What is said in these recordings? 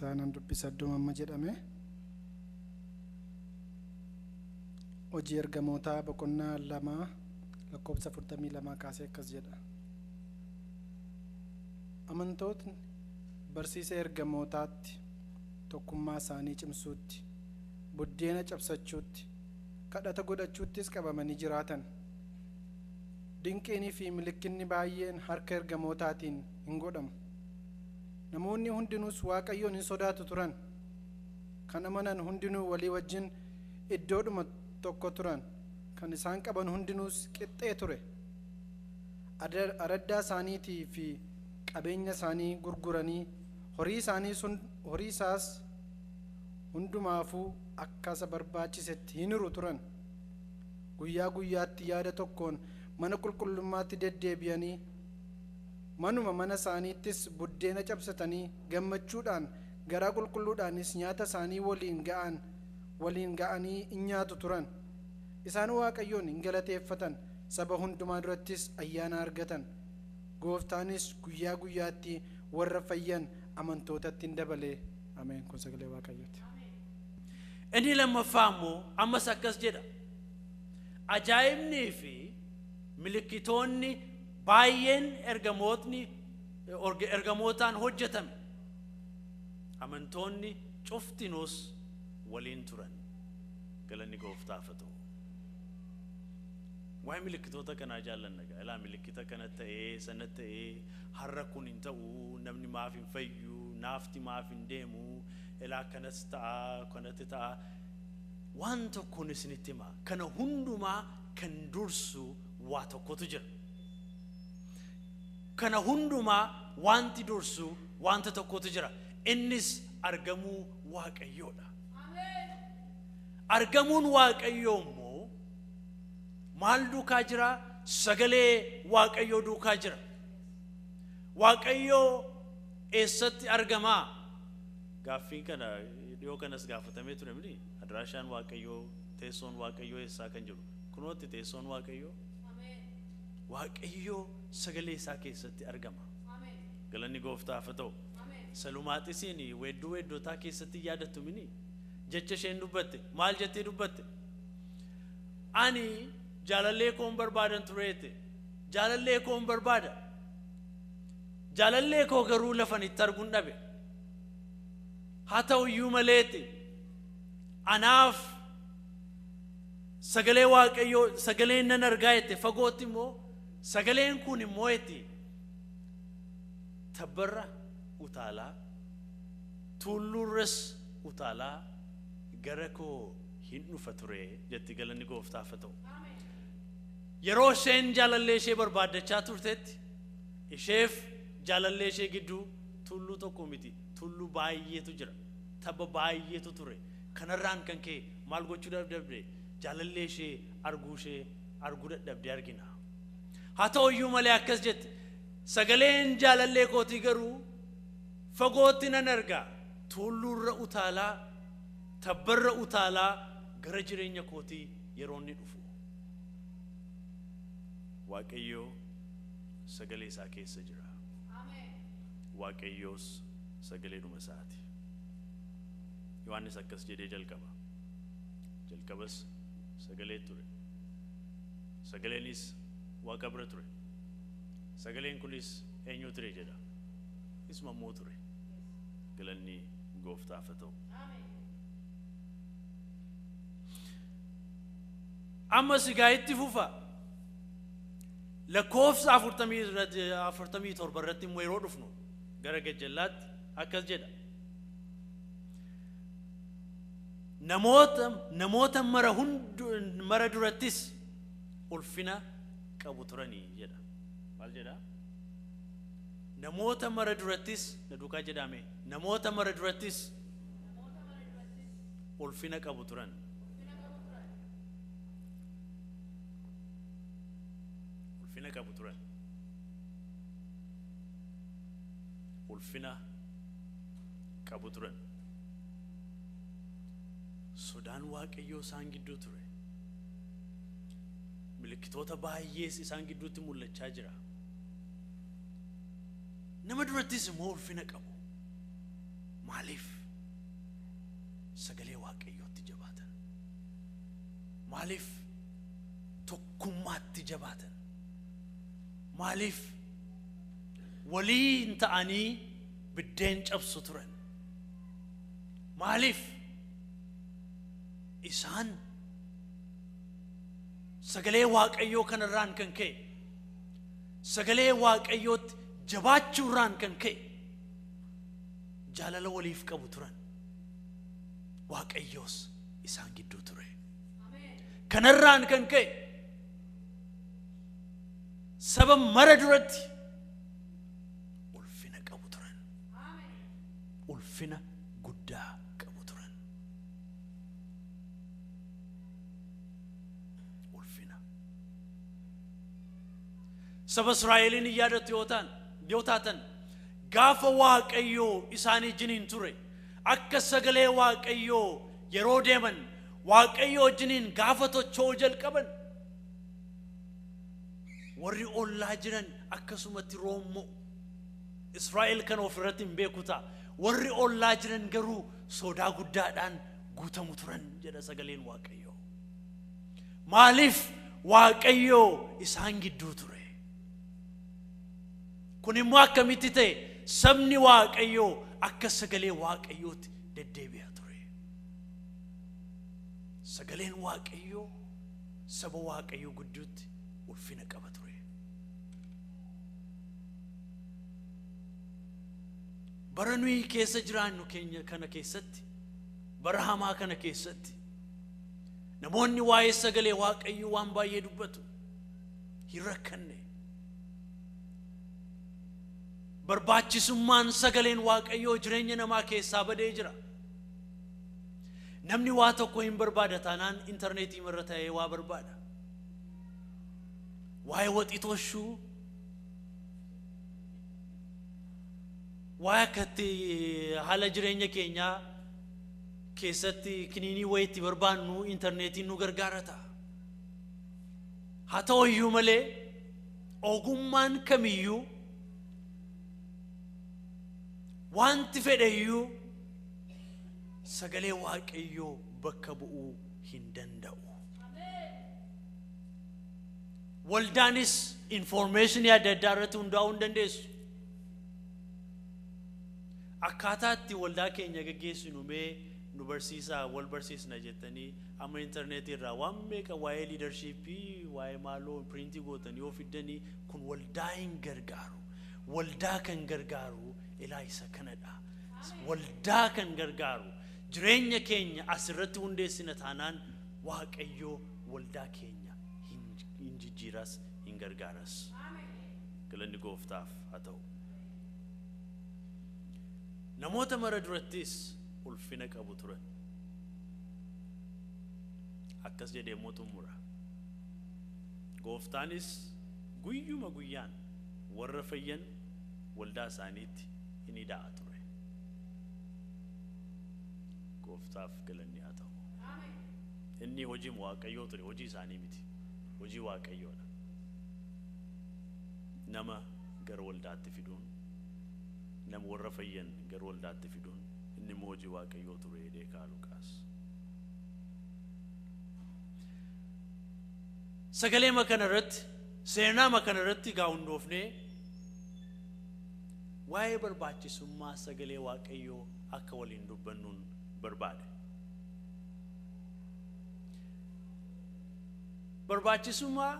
Keessaa nan dubbisa iddoo amma jedhame. Hojii Ergamootaa boqonnaa 2 lakkoofsa 42 kaasee akkas jedha. Amantootni barsiisa ergamootaatti, tokkummaa isaanii cimsuutti, buddeena cabsachuutti, kadhata godhachuuttis qabamanii jiraatan. Dinqiinii fi milikkinni baay'een harka ergamootaatiin hin godhamu. Namoonni hundinuus Waaqayyoon hin sodaatu turan. Kan amanan hundinuu walii wajjin iddoodhuma tokko turan. Kan isaan qaban hundinuus qixxee ture. Araddaa isaaniitii fi qabeenya isaanii gurguranii horii isaas hundumaafuu akka isa barbaachisetti hin hiru turan. Guyyaa guyyaatti yaada tokkoon mana qulqullummaatti deddeebi'anii manuma mana isaaniittis buddeena cabsatanii gammachuudhaan garaa qulqulluudhaanis nyaata isaanii waliin ga'anii in nyaatu turan. Isaan Waaqayyoon hin galateeffatan, saba hundumaa durattis ayyaana argatan. Gooftaanis guyyaa guyyaatti warra fayyan amantootatti hin dabalee. Ameen. Kun sagalee Waaqayyooti. Inni lammaffaa immoo ammas akkas jedha. Ajaa'ibnii fi milikkitoonni baay'een ergamootaan hojjetame. Amantoonni cuftinuus waliin turan. Galanni Gooftaaf haa ta'u. Waa'ee milikkitoota kanaa jaallanna gaa. Ilaa milikkita kana ta'ee sana ta'ee har'a kun hin ta'u, namni maaf hin fayyu, naafti maaf hin deemu, ilaa kanas ta'a, kanatti ta'a. Waan tokkoon isinitti hima. Kana hundumaa kan dursu waa tokkotu jira. Kana hundumaa wanti dursu wanta tokkotu jira. Innis argamuu Waaqayyoodha. Argamuun Waaqayyoo immoo maal duukaa jira? Sagalee Waaqayyoo duukaa jira. Waaqayyoo eessatti argamaa? Gaaffiin kana dhiyoo kanas gaafatamee ture miti? Adiraashaan Waaqayyoo, teessoon Waaqayyoo eessaa kan jiru? Kunootti teessoon Waaqayyoo. Waaqayyoo sagalee isaa keessatti argama. Galanni Gooftaaf haa ta'u. Salumaaxisiin weedduu weeddootaa keessatti yaadattu mini? Jecha isheen dubbatte maal jettee dubbatte? Ani jaalallee koon barbaadan tureete. Jaalallee koon barbaada. Jaalallee koo garuu lafan itti arguun dhabe. Haa ta'u iyyuu maleeti anaaf sagalee Waaqayyoo sagaleen nan argaa jette. Fagootti immoo sagaleen kun immoo jette tabbarra utaalaa tulluurras utaalaa gara koo hin dhufa ture jetti. Galanni Gooftaaf haa ta'u. Yeroo isheen jaalallee ishee barbaaddachaa turtetti isheef jaalallee ishee gidduu tulluu tokko miti, tulluu baay'eetu jira, tabba baay'eetu ture. Kanarraan kan ka'e maal gochuu dadhabde? Jaalallee ishee arguu dadhabde argina. Haa ta'u iyyuu malee akkas jette, sagaleen jaalallee kootii garuu fagootti nan arga, tulluurra utaalaa tabbarra utaalaa gara jireenya kootii yeroo inni dhufu. Waaqayyoo sagalee isaa keessa jira. Waaqayyoos sagaleedhuma isaati. Yohaannis akkas jedhee jalqaba. Jalqabas sagalee ture. Sagaleenis Waaqa bira ture. Sagaleen kunis eenyu ture jedha? Isuma immoo ture. Galanni Gooftaaf haa ta'u. Ammas egaa itti fufa. Lakkoofsa 47 irratti immoo yeroo dhufnu gara gajjallaatti akkas jedha. Namoota mara durattis ulfina qabu turanii jedha. Maal jedha? Namoota mara durattis, na duukaa jedhame, namoota mara durattis ulfina qabu turan. Ulfina qabu turan. Ulfina qabu turan. Sodaan Waaqayyoo isaan gidduu ture. Milikkitoota baay'ees isaan gidduutti mul'achaa jira. Nama durattis immoo ulfina qabu. Maaliif sagalee Waaqayyootti jabaatan? Maaliif tokkummaatti jabaatan? Maaliif waliin ta'anii biddeen cabsu turan? Maaliif isaan sagalee Waaqayyoo kanarraan kan ka'e, sagalee Waaqayyootti jabaachuurraan kan ka'e jaalala waliif qabu turan? Waaqayyoos isaan gidduu ture. Kanarraan kan ka'e saba mara duratti ulfina qabu turan, ulfina guddaa qabu turan. Ulfina saba Israa'eliin hin yaadattu yoo taatan, gaafa Waaqayyoo isaanii wajjiniin ture, akka sagalee Waaqayyoo yeroo deeman, Waaqayyoo wajjiniin gaafa tocho'uu jalqaban, warri ollaa jiran akkasumatti roommoo. Israa'el kan ofirratti hin beeku ta'a, warri ollaa jiran garuu sodaa guddaadhaan guutamu turan jedha sagaleen Waaqayyoo. Maaliif? Waaqayyoo isaan gidduu ture. Kun immoo akkamitti ta'e? Sabni Waaqayyoo akka sagalee Waaqayyootti deddeebi'aa ture. Sagaleen Waaqayyoo saba Waaqayyoo gidduutti ulfina qaba ture. Bara nuyi keessa jiraannu keenya kana keessatti, bara hamaa kana keessatti, namoonni waa'ee sagalee Waaqayyoo waan baay'ee dubbatu. Hin rakkanne. Barbaachisummaan sagaleen Waaqayyoo jireenya namaa keessaa badee jira. Namni waa tokko hin barbaada taanaan intarneetii irra ta'ee waa barbaada. Waa'ee waxii tooshuu, waa'ee akkatti haala jireenya keenyaa keessatti kiniinii wayii itti barbaannu intarneetiin nu gargaara ta'a. Haa ta'u iyyuu malee, ogummaan kamiyyuu, wanti fedhe iyyuu sagalee Waaqayyoo bakka bu'uu hin danda'u. Waldaanis information adda addaa irratti hundaa'uu hin dandeessu. Akkaataa itti waldaa keenya gaggeessinu mee nu barsiisaa, wal barsiisna jettanii amma intarneetii irraa waan meeqa waa'ee leadership, waa'ee maaloo print gootanii yoo fiddanii, kun waldaa hin gargaaru. Waldaa kan gargaaru ilaa isa kanadha. Waldaa kan gargaaru, jireenya keenya asirratti hundeessina taanaan, Waaqayyoo waldaa keenya hin jijjiiras, hin gargaaras. Galanni Gooftaaf haa ta'u. Namoota mara durattis ulfina qabu turan. Akkas jedhee immoo xumura: Gooftaanis guyyuma guyyaan warra fayyan waldaa isaaniitti hin ida'a ture. Gooftaaf galanni haa ta'u. Inni hojii Waaqayyoo ture, hojii isaanii miti, hojii Waaqayyoodha. Nama gara waldaatti fiduun, nama warra fayyan gara waldaatti fiduun, inni immoo hojii Waaqayyoo ture jedhee kaa Luqaas. Sagalee kana irratti, seenaa kana irratti gaa hundoofnee waa'ee barbaachisummaa sagalee Waaqayyoo akka waliin dubbannuun barbaade. Barbaachisummaa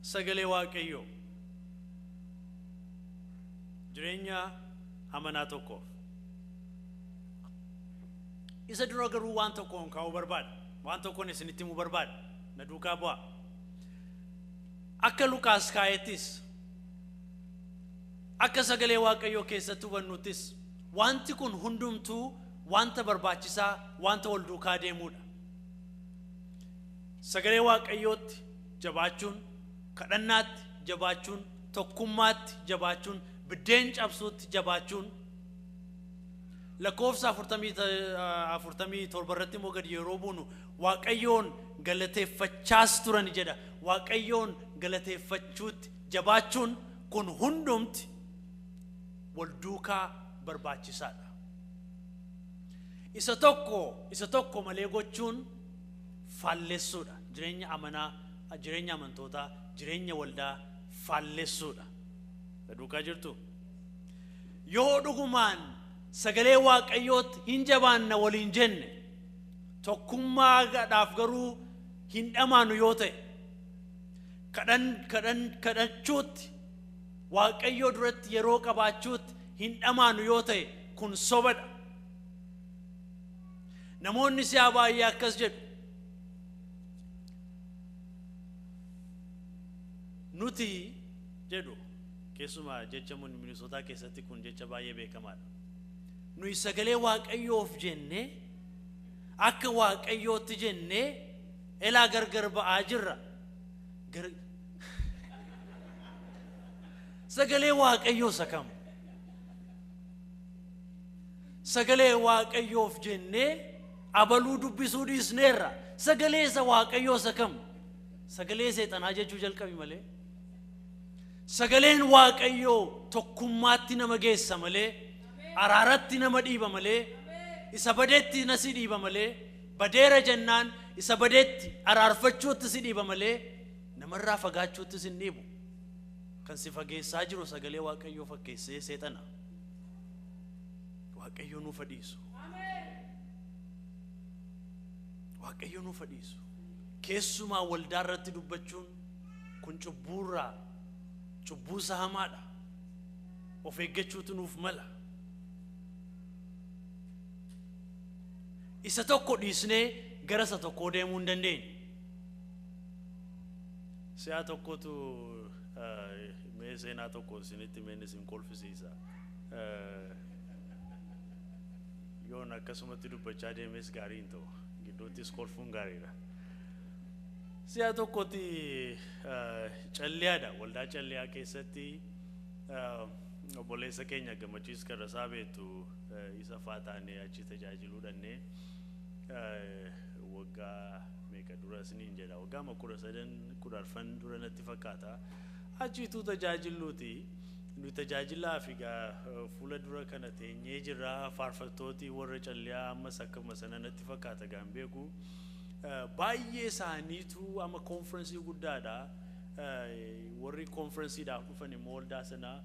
sagalee Waaqayyoo jireenya amanaa tokkoof. Isa dura garuu waan tokkoon kaa'uu barbaada. Waan tokkoon isinitti himuu barbaada. Na duukaa bu'aa. Akka Luqaas kaa'ettis, akka sagalee Waaqayyoo keessatti hubannuttis, wanti kun hundumtuu wanta barbaachisaa, wanta wal duukaa deemuudha. Sagalee Waaqayyootti jabaachuun, kadhannaatti jabaachuun, tokkummaatti jabaachuun, biddeen cabsuutti jabaachuun, lakkoofsa 47 irratti immoo gadi yeroo buunu Waaqayyoon galateeffachaas turan jedha. Waaqayyoon galateeffachuutti jabaachuun kun hundumti wal duukaa barbaachisaadha. Isa tokko isa tokko malee gochuun faallessuudha. Jireenya amanaa, jireenya amantootaa, jireenya waldaa faallessuudha. Duukaa jirtu. Yoo dhugumaan sagalee Waaqayyootti hin jabaanna waliin jenne, tokkummaadhaaf garuu hin dhamaanu yoo ta'e, kadhachuutti, Waaqayyoo duratti yeroo qabaachuutti hin dhamaanu yoo ta'e, kun sobadha. Namoonni si'a baay'ee akkas jedhu. Nuti jedhu, keessumaa jecha Minisootaa keessatti kun jecha baay'ee beekamaadha. Nuyi sagalee Waaqayyoof jennee, akka Waaqayyootti jennee elaa gargar ba'aa jirra. Sagalee Waaqayyoo isa kam? Sagalee Waaqayyoof jennee abaluu dubbisuu dhiisneerra. Sagalee isa Waaqayyoo isa kam? Sagalee seexanaa jechuu jalqabi malee. Sagaleen Waaqayyoo tokkummaatti nama geessa malee, araaratti nama dhiiba malee, isa badeetti na si dhiiba malee, badeera jennaan isa badeetti araarfachuutti si dhiiba malee, namarraa fagaachuutti si hin dhiibu. Kan si fageessaa jiru sagalee Waaqayyoo fakkeessee seexana. Waaqayyo nuuf dhiisu. Waaqayyo nuuf dhiisu. Keessumaa waldaa irratti dubbachuun kun cubbuurraa cubbuu isa hamaadha. Of eeggachuutu nuuf mala. Isa tokko dhiisnee gara isa tokkoo deemuu hin dandeenyu. Si'a tokkotu mee seenaa tokko isinitti meen isin kolfisiisa. Yoon akkasumatti dubbachaa deemes gaarii hin ta'u. Gidduuttis kolfuun gaariidha. Si'a tokkotti Calliyaadha. Waldaa Calliyaa keessatti obboleessa keenya Gammachiis Karrasaa beektu, isa faa taanee achi tajaajiluu dhannee, waggaa meeqa dura isiniin jedha, waggaa 13 14 dura natti fakkaata. Achiituu tajaajilluuti. Nu tajaajilaa fi fuula dura kana teenyee jirra. Faarfattooti warra Calliyaa ammas akkuma sana natti fakkaata, gaan beeku. Baay'ee isaaniitu amma konferensii guddaadha. Warri konferensiidhaaf dhufan immoo waldaa sana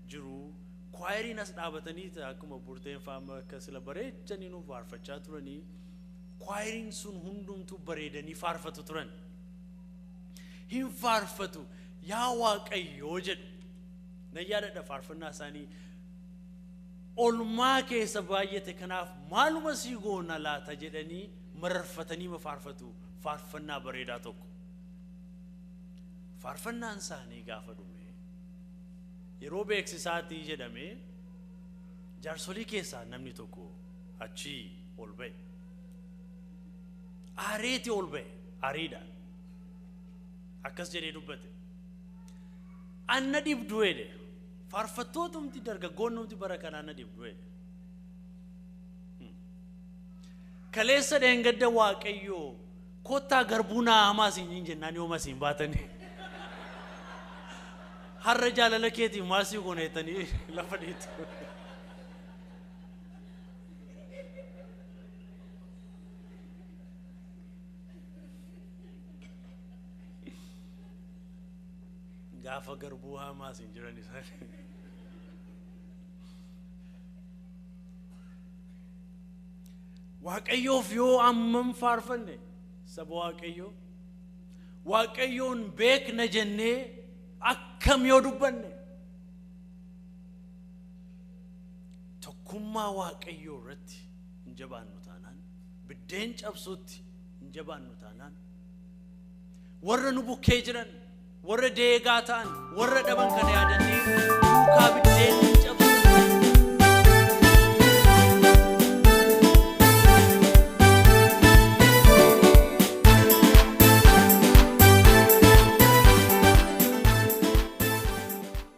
jiru. Choiriin as dhaabatanii akkuma burteen faama akka sila bareechanii nu faarfachaa turanii. Choiriin sun hundumtuu bareedanii faarfatu turan. Hin faarfatu, "Yaa Waaqayyoo" jedhu. Nan yaadadha faarfannaa isaanii. "Olmaa keessa baay'ate kanaaf maaluma sii goona laata?" jedhanii mararfatanii ma faarfatu, faarfannaa bareedaa tokko. Faarfannaan isaanii gaafa dhume, yeroo beeksisaatii jedhamee, jaarsolii keessaa namni tokko achii ol ba'e. Aareeti ol ba'e, aariidhaan. Akkas jedhee dubbate. "Anna dhibdu," jedhe. "Faarfattootumti dargaggoonnumti bara kanaa na dhibdu," jedhe. "Kaleessa dheengadda Waaqayyoo kottaa garbuu naa hamaa siin jennaan yooma siin baatanii. Har'a jaalala keetiif maal sii goona jettanii lafa dhiitu." Gaafa garbuu hamaa siin jiran isaan. Waaqayyoof yoo ammam faarfanne, saba Waaqayyoo, Waaqayyoon beekna jennee akkam yoo dubbanne, tokkummaa Waaqayyoo irratti hin jabaannu taanaan, biddeen cabsuutti hin jabaannu taanaan, warra nu bukkee jiran, warra deegaa ta'an, warra dhaban kana yaadannee duukaa biddeen